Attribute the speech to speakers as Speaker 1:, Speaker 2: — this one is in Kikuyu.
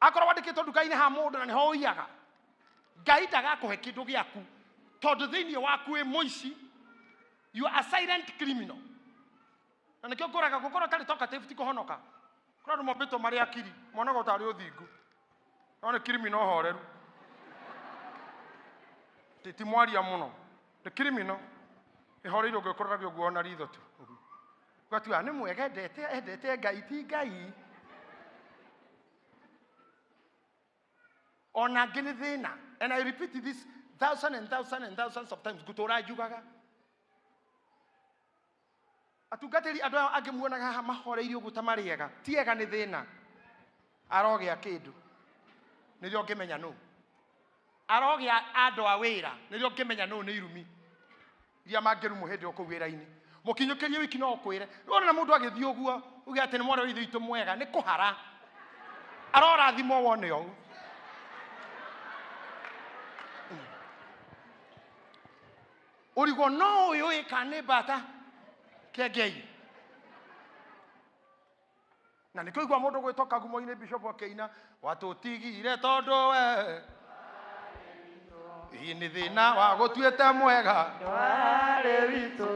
Speaker 1: Akorwo wandĩkĩtwo nduka-inĩ ha mũndũ na nĩho ũiyaga, Ngai ndagakũhe kĩndũ gĩaku tondũ thĩinĩ waku wĩ mũici. You are a silent criminal. Na nĩkĩo ngũraga gũkorwo ũtarĩ talkative ti kũhonoka. Kũrĩ andũ mombĩtwo marĩ akiri, monaga ũtarĩ ũthingu, no nĩ criminal horeru. Ti mwaria mũno, nĩ criminal ĩhoreire, ũngĩkũroragia ũguo ona ritho tu ũgatua nĩ mwega, endete endete Ngai ti Ngai. Ona angĩ nĩ thĩna. And I repeat this thousand and thousand and thousands of times, ngũtũra njugaga atungatĩri andũ aya angĩ muonaga haha mahoreirie ũguo ta marĩ ega, ti ega, nĩ thĩna. Arogĩa kĩndũ nĩrĩo ũngĩmenya nũ, arogĩa andũ a wĩra nĩrĩo ũngĩmenya nũ, nĩ irumi iria mangĩrumwo hĩndĩ ĩyo kũu wĩra-inĩ. Mũkinyũkĩrie wiki no ũkwĩre wona mũndũ agĩthiĩ ũguo uge atĩ nĩ mwarĩ wa ithe witũ mwega, nĩ kũhara arorathimwo wone ũũ. Ũrigwo no ũyũ ĩ kana nĩ mbata kengei. Na nĩkĩo igua mũndũ gwĩtwo kagumo-inĩ bishop akĩina watũtigire tondũ we ĩ nĩ thĩna wa gũtuĩte mwega.
Speaker 2: Ndwarĩ witũ.